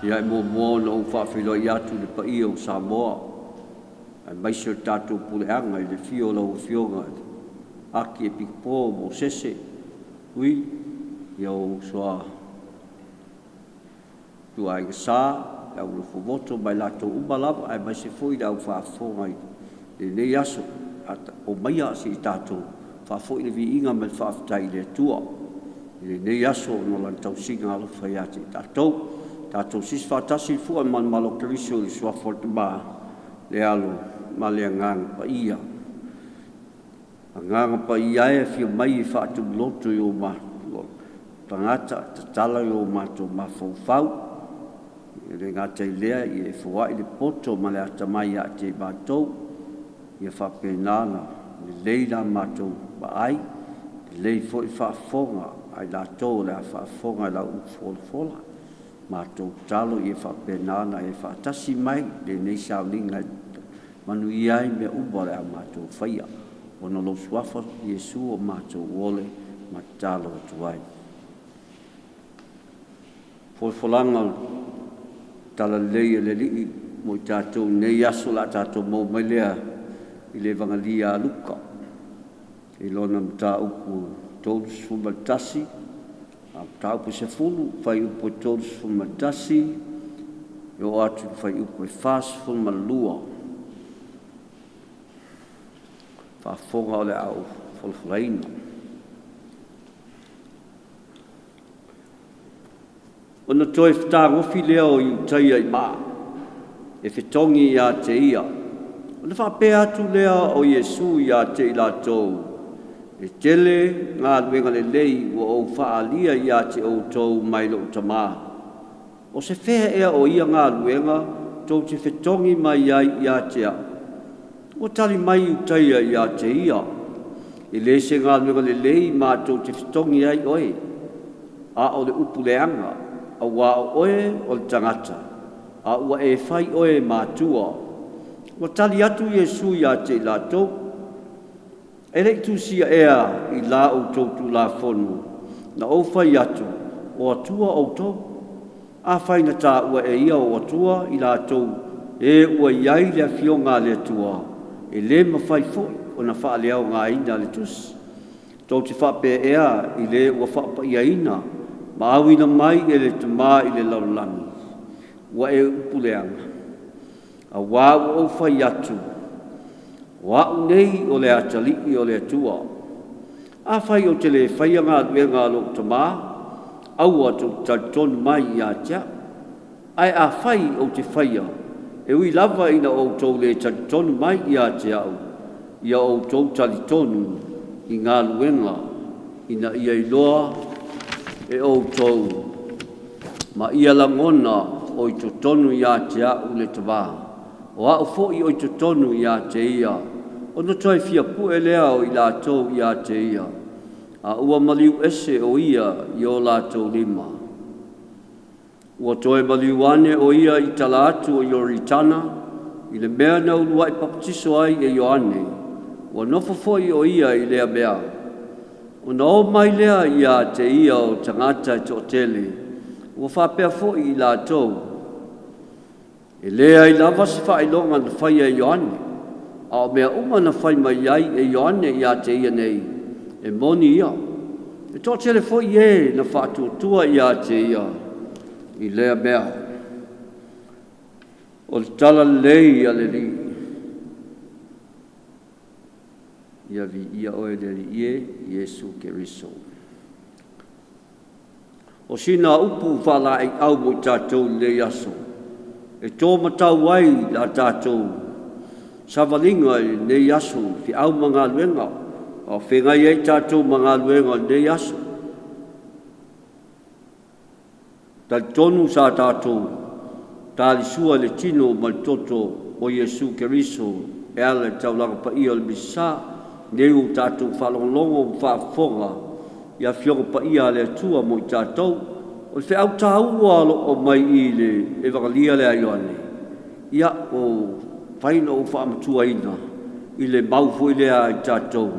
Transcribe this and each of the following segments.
Ia, e muamua ona ou faafeiloai atu i le paia o Samoa, aemaise o le tatou puleaga i le afio o lau Afioga i le Akiepikopo o Mosese Vui, ia ou uso a ituaiga Sa, le au nofomoto ma i latou uma lava, aemaise foi le au faafofoga i lenei aso. Omaia se i tatou faafoi le viiga ma le faafetai i le Atua i lenei aso ona o Lana tausiga alofa ia te i tatou. Tatou siisi faatasi i le fua malumalu o Keriso i le suafa o le Tama, le Alo ma le Agaga Paia. Agaga Paia e, afio mai e faatumu loto i o matou tagata, tatala i o matou mafaufau. E le gata i lea, ia e foai le poto ma le atamai ia te i matou, ia faapena ona lelei la matou vaai, lelei foi faafofoga a i latou o le a faafofoga i lau upu folafola. Matou tatalo ia faapena ona e faatasi mai i lenei sauniga e manuia ai mea uma o le a matou faia, ona o lou suafa Iesu o matou ole ma tatalo atu ai. Folafolaga o le Talalelei a le Alii mo i tatou i lenei aso, o le a tatou maua mai lea i le Evagalia a Luka i lona mataupu 31, mataupu e 10, fuaiupu e 31, e oo atu i le fuaiupu e 42. Faafofoga o le a ou folafolaina. Ona toe fetagofi lea o Iutaia i maa e fetogi ia te ia. Ona faapea atu lea o Iesu ia te i latou, E tele galuega lelei ua ou faaalia ia te outou mai lou Tama. O se fea ea o ia galuega tou te fetogi mai ai ia te au? Ua tali mai Iutaia ia te ia, E le se galuega lelei matou te fetogi ai oe, a o le upu leaga, aua o oe o le tagata, a ua e fai oe e matua. Ua tali atu Iesu ia te i latou, E le i tusia ea i la outou Tulafono, na ou fai atu, o atua outou? Afai na taua e ia o atua i latou e ua i ai le Afioga a le Atua, e le mafai foi ona faaleaogaina le Tusi. Tou te faapea ea i le ua faapaiaina ma auina mai e le Tama i le lalolagi, ua e upu leaga, aua ua ou fai atu, o a'u nei o le atalii o le Atua? Afai ou te le faia galuega a lou Tamā, aua tou te talitonu mai ia te a'u. Ae afai ou te faia, e ui lava ina outou le talitonu mai ia te a'u, ia outou talitonu i galuega, ina ia iloa e outou ma ia lagona o i totonu ia te a'u le Tamā, o a'u foi o i totonu ia te Ia. Ona toe fia pue lea o i latou ia te ia, a ua maliu ese o ia i o latou lima. Ua toe maliu ane o ia i tala atu o Ioritana, i le mea na uluai papatiso ai e Ioane, ua nofo foi o ia i lea mea. Ona o mai lea ia te ia o tagata e toatele, ua faapea foi i latou, E leai lava se faailoga na faia e Ioane, a o mea uma na fai mai ai e Ioane ia te ia nei, e moni ia. E toatele foi e na faatuatua ia te ia i lea mea. O le talalelei a le Alii. Ia viia oe le Alii e, Iesu Keriso. O sina upu faalaeiau mo i tatou i lenei aso, e to matau ai la tatou savaliga i lenei aso i feau ma galuega, a o feagai ai tatou ma galuega o lenei aso. Talitonu sa tatou talisua i le tino ma le toto o Iesu Keriso e ala i le taulaga paia o le Misasa, nei ua tatou faalogologo ma faafofoga i Afioga Paia a le Atua mo i tatou. O le feau taua o lo o aumai i le Evagalia lea a Ioane, ia, ua mafai ona ou faamatuaina i le mau foi lea a i tatou,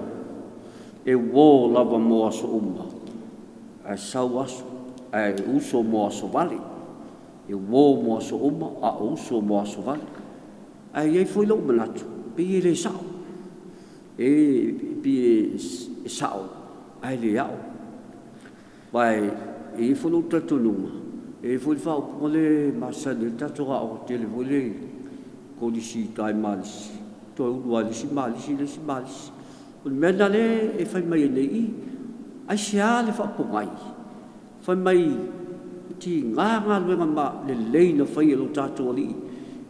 e uo lava mo aso uma, ae sau aso, ae uso mo aso vale. E uo mo aso uma, a o uso mo aso vale. Ae i ai foi lou manatu, pei e le sao. E pei e sao ae le ao. Aua e i ai foi lou talitonuga, e i ai foi le faaupuga lea e masani ai le tatou aoga tele foi lea i le Kolisi i uta i Malisi, e toe ulu lava i le isi Malisi le isi Malisi. O le mea lena lea e fai mai ai nei i i. Aisea le faapogai? Fai mai e tiga galuega lelei na faia e lo tatou Alii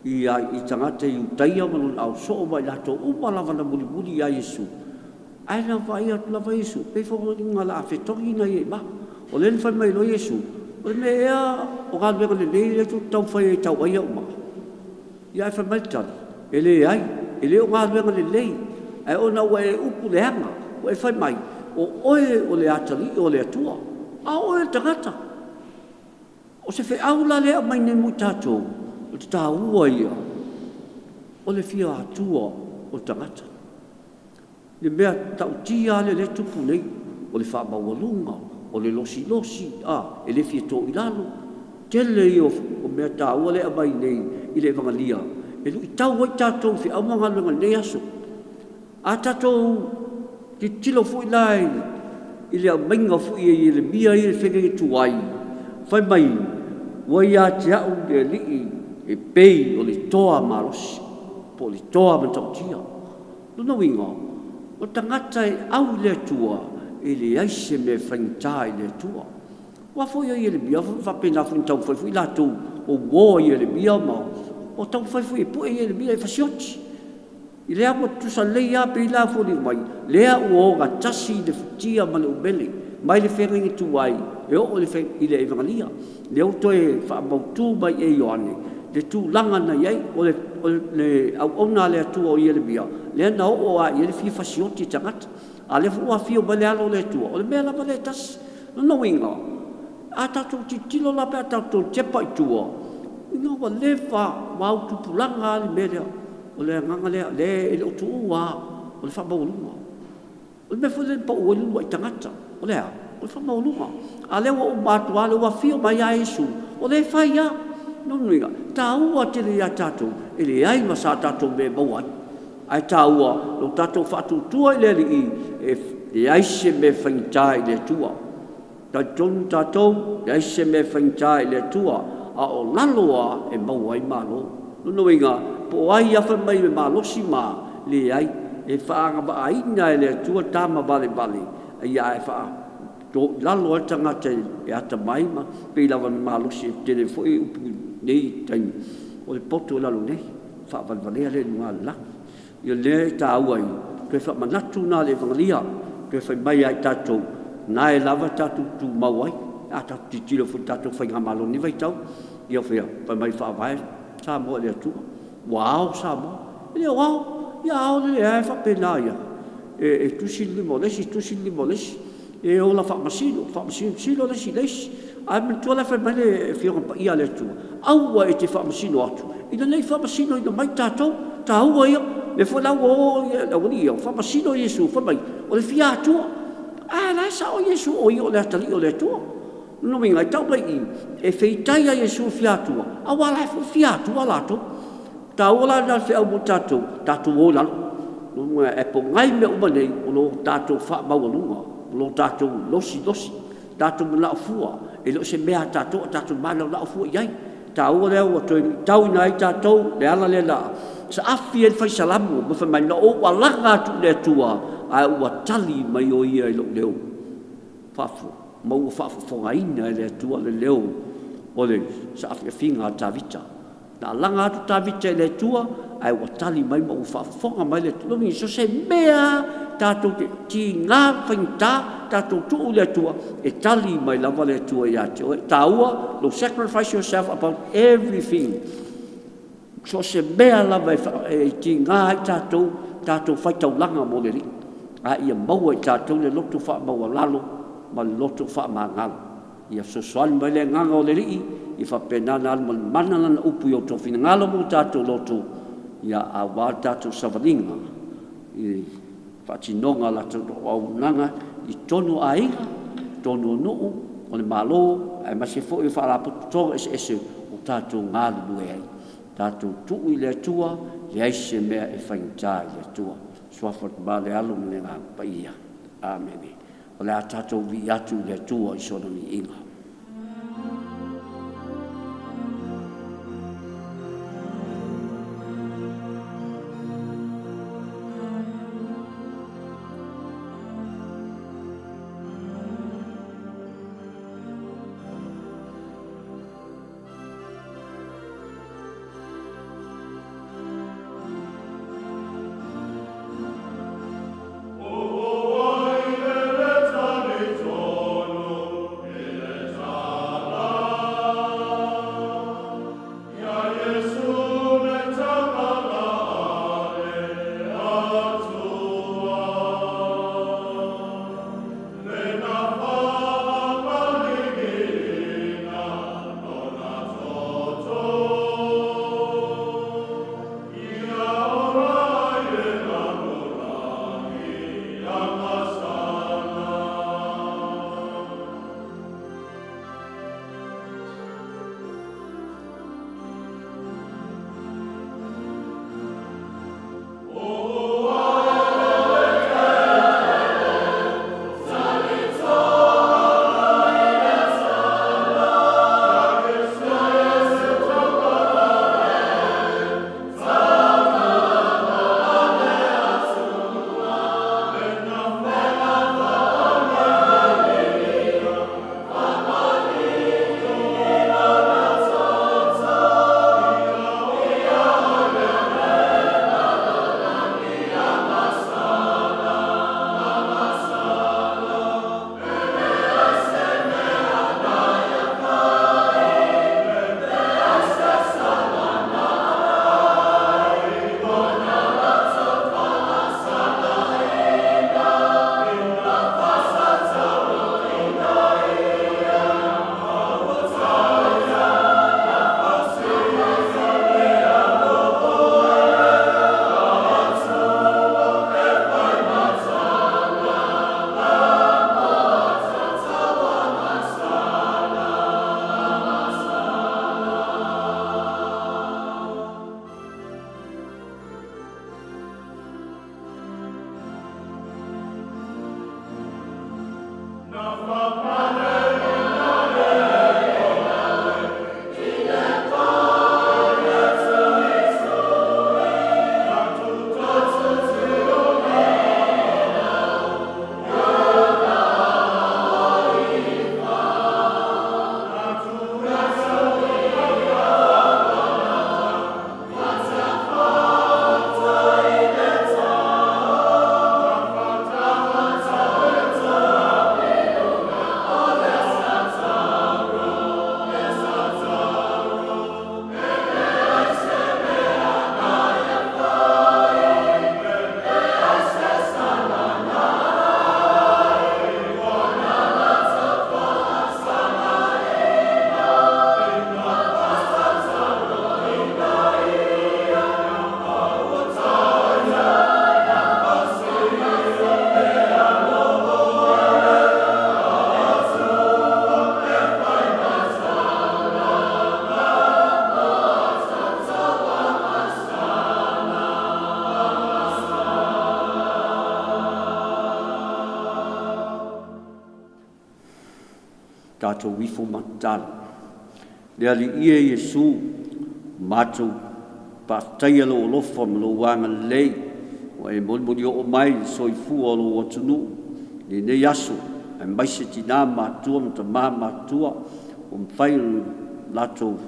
i tagata Iutaia ma lona ausoo ma i latou uma lava na mulimuli ia Iesu, ae na vaai atu lava Iesu, e pei e foliga o le a fetogi nai e i ina. O lea na fai mai loa Iesu, o le mea ea o galuega lelei lea tou te taumafai ai e tauai au ma au? Ae fai mai le tali, e leai, e le o galuega lelei, ae ona ua e upu leaga, ua e fai mai, o oe o le Atalii o le Atua, a o oe o le tagata. O se feau la lea e aumai nei mo i tatou, o le taua ia o le fia Atua o le tagata. Le mea ta'utia lava lea e tupu nei, o le faamaualuga, o le losilosi, e le fia to i lalo. Tele ia o mea taua lea e aumai nei i le Evagelia e luitau ai tatou i feau ma galuega i lenei aso. A tatou tilotilo foi la i le aumaiga foi e Ieremia ia i le feagaiga tuai, fai mai, ua ia te au le Alii e pei o le toa malosi, po o le toa matautia. O lona uiga, o le tagata e au i le Atua, e leai se mea e faigata i le Atua. Aua foi o Ieremia e faapena foi ona taumafai foi latou o uo a Ieremia ma taumafai foi e pue Ieremia e fasioti. Lea ua tutusa lelei lava, pei la e foliga mai o lea ua ogatasi le futia ma le umele mai le feagaiga tuai e oo i le Evagelia. Lea ua toe faamautu mai e Ioane le tulaga na i ai. O le auauna a le Atua o Ieremia, lea na oo lava i ai le fia fasioti e tagata, a o lea foi ua afio mai le Alo o le Atua, o le mea lava lea e tasi. O lona uiga, a tatou tilotilo la pe a tatou tepa i tua, ina ua leva, ua auupulaga lava le mea lea. O le agaga lea, o lea e le o tuua lava, o le faamaualuga. O le mea foi lea na pau ai le uluai tagata, o le a? O le faamaualuga. A o lea ua uma atu lava, o lea ua afio mai lava Iesu, o lea e fai lava. O lona uiga, e taua tele ia tatou, e leai ma se tatou mea e maua ai, ae taua lo tatou faatuatua i le Alii, e leai se mea e faigata i le Atua. E talitonu tatou, e leai se mea e faigata i le Atua, a o lalo lava e maua ai malo. O lona uiga, po o ai lava fai mai e malosi ma a, leai, e faagavaaina e le Atua tama valevale, ae faatu i lalo ai le tagata e atamai ma pei lava ona malosi. E tele foi upu i nei taimi, o le poto i lalo nei, faavalevalea lea i luga o le lagi. Ia o lea e taua ai, toe faamanatu lena o le Evagelia, toe fai mai ia i tatou, o lena e lava tatou te tumau ai. A tatou tilotilo foi i le tatou faigamalo i lenei vaitau, ia fai mai e faavae Samoa i le Atua, ua ao Samoa. E le o ao, ia a ao lea e faapena ia, e tusi le lima o le isi, tusi le lima o le isi, e ola faamasino, faamasino le isi i le isi. Ae manatua la e fai mai le Afioga Paia a le Atua, aua e te faamasino atu, ina ne i faamasinoina mai tatou. O le taua ia. O lea foi la ua o le aualii ia faamasino Iesu fai mai o le fia Atua. A o la e sao Iesu o Ia o le atalii o le Atua. O lona uiga e tau mai i i, e feitai a Iesu e fia Atua, aua o la e foi e fia Atua latou. O le taua la lena o le feau mo i tatou, tatou o i lalo. Ae pogai mea uma nei, o lo tatou faamaualuga, o lo tatou losilosi, tatou manao fua, e le o se mea a tatou ae tatou manaunao fua i ai. O le taua lea ua toe luitauina ai tatou, le ala lea na saafi ai le Fai Salamo ma fai mai, na ou alaga atu i le Atua ae ua tali mai o Ia i lou leo, ma ua faafofogaina e le Atua le leo o le saafiafiga a Tavita. Na alaga atu Tavita i le Atua ae ua tali mai ma ua faafofoga mai le Atua. Lona uiga, so o se mea lava tatou te tiga ma faigata, tatou tuu i le Atua, e tali mai lava le Atua ia te oe. E taua lou sacrifice yourself about everything. So o se mea lava e tiga ai tatou, tatou faitaulaga mo le Alii, a ia maua e tatou le loto faamaualalo ma le loto faamagalo. Ia fesoasoani mai le Agaga o le Alii ia faapena ona alu ma le mana Lana upu i o outou finagalo ma o tatou loto, aua le tatou savaliga i le faatinoga o la tatou auaunaga i totonu o aiga, totonu o nuu, o le Malo, aemaise foi o Faalapotopotoga eseese o tatou galulue ai. Tatou tuu i le Atua, leai se mea e faigata i le Atua. Suafa ma le Alo ma le Agaga Paia. Amene. O le a tatou viia atu i le Atua i sona viiga. Tatou ifo ma tatalo. Le Alii e Iesu, matou faafetaia lou alofa ma lou agalelei ua e molimoli oo mai i le soifua o lou atunuu i lenei aso, aemaise tina matutua ma tama matutua ua mafai ona latou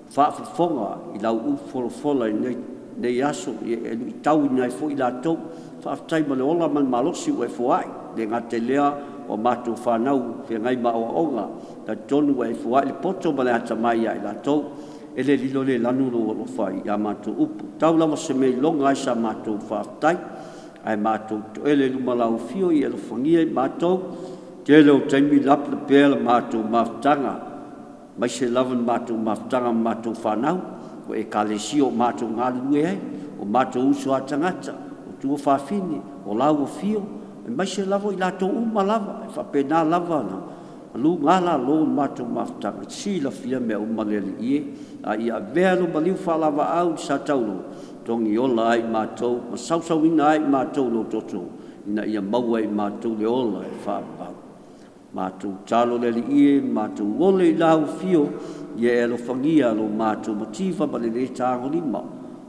faafofoga i lau upu folafola i lenei aso, e luitauina ai foi i latou. Faafetai mo le ola ma le malosi ua e foai, e le gata i lea o matou fanau feagai ma aoaoga, talitonu ua e foai le poto ma le atamai ia i latou, e le lilo le lanu lou alofa ia matou upu. Tau lava se mea iloga ai sa matou faafetai, ae matou toele i luma o lau afio ia e alofagia i matou, tele o taimi lape pea la matou mafutaga, aemaise lava le matou mafutaga ma matou fanau, o ekalesia o matou galulue ai, o matou uso a tagata, o tuafafine, o lau afio, aemaise lava o i latou uma lava, e faapena lava ona Malu ga lalo i le matou mafutaga, e te silafia mea uma le Alii e, a ia avea lou maliu faalavaau i le sa taulo, togiola ai matou ma sausauina ai matou i lou toto, ina ia maua e i matou le ola e faavavau. Matou tatalo le Alii e, matou ole i lau afio, ia e alofagia lo matou mativa ma le lē tagolima,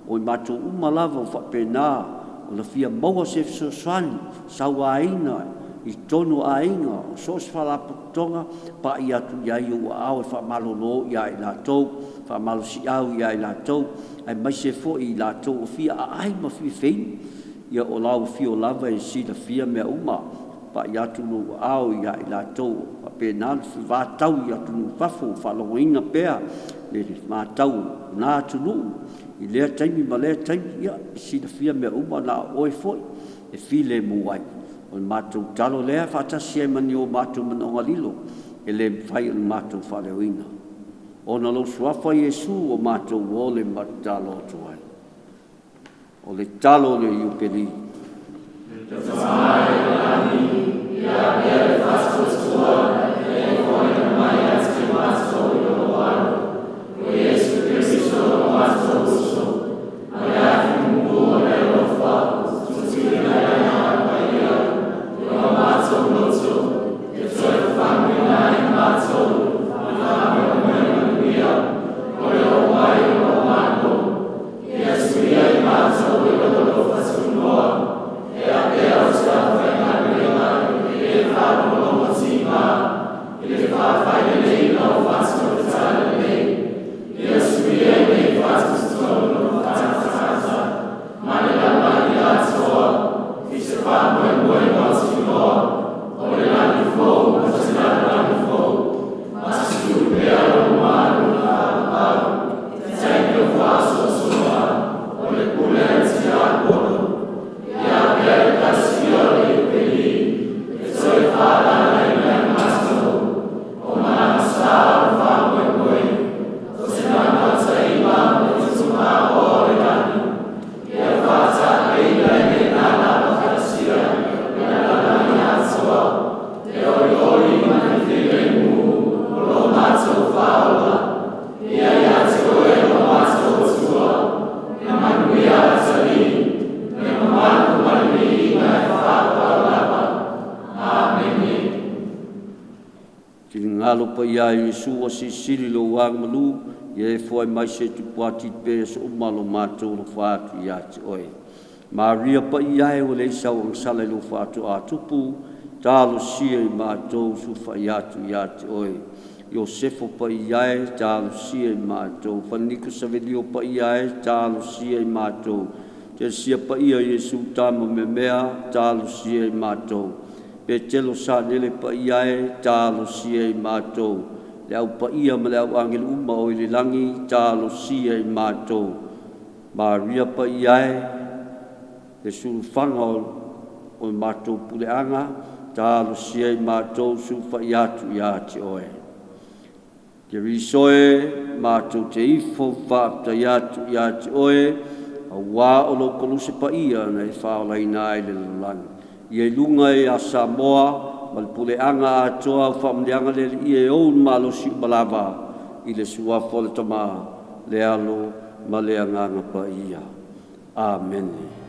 o i matou uma lava ua faapena ona fia maua se fesoasoani sauaina i totonu o aiga, o so o se faalapotopotoga, pa'i atu i ai i ou aao e faamalolo ia i latou, faamalosiau ia i latou, aemaise foi i latou o fia aai ma fia feinu. Ia o lau afio lava e silafia mea uma, pa'i atu lou aao ia i latou o faapena ona vatau i atunuu i fafo o faalogoina pea le vatau o na atunuu i lea taimi ma lea taimi. Ia, e silafia mea uma, na o oe foi e filemu ai. O le matou tatalo lea faatasi ai ma ni o matou manaoga lilo e le mafai ona matou faaleoina, ona o lou Suafa Iesu ua matou ole ma tatalo atu ai. O le talo o le Iupeli. Finagalo paia e Iesu ua silisili lou agamalu, ia e foai mai se tupua tipi i aso uma lo matou alofa atu ia te oe. Maria paia e, ua leai sau agasala i lou faatoatupu, talosia i matou sulufai atu ia te oe. Iosefo paia e, talosia i matou. Falaniko Savelio paia e, talosia i matou. Telesia paia Iesu tama meamea, talosia i matou. Petelo Sanele paia e, talosia i matou. Le au paia ma le au agelu uma o i le lagi, talosia i matou. Maria paia e, le sulufaga o matou puleaga, talosia i matou sulufai atu ia te oe. Keriso e, matou te ifo faafetai atu ia te oe, auā o lou koluse paia na e faaolaina ai le lalolagi. Ia i luga ia Samoa ma le puleaga atoa au faamanuiaga le Alii e ou le malosi uma lava, i le suafa o le Tama, le Alo ma le Agaga Paia. Amene.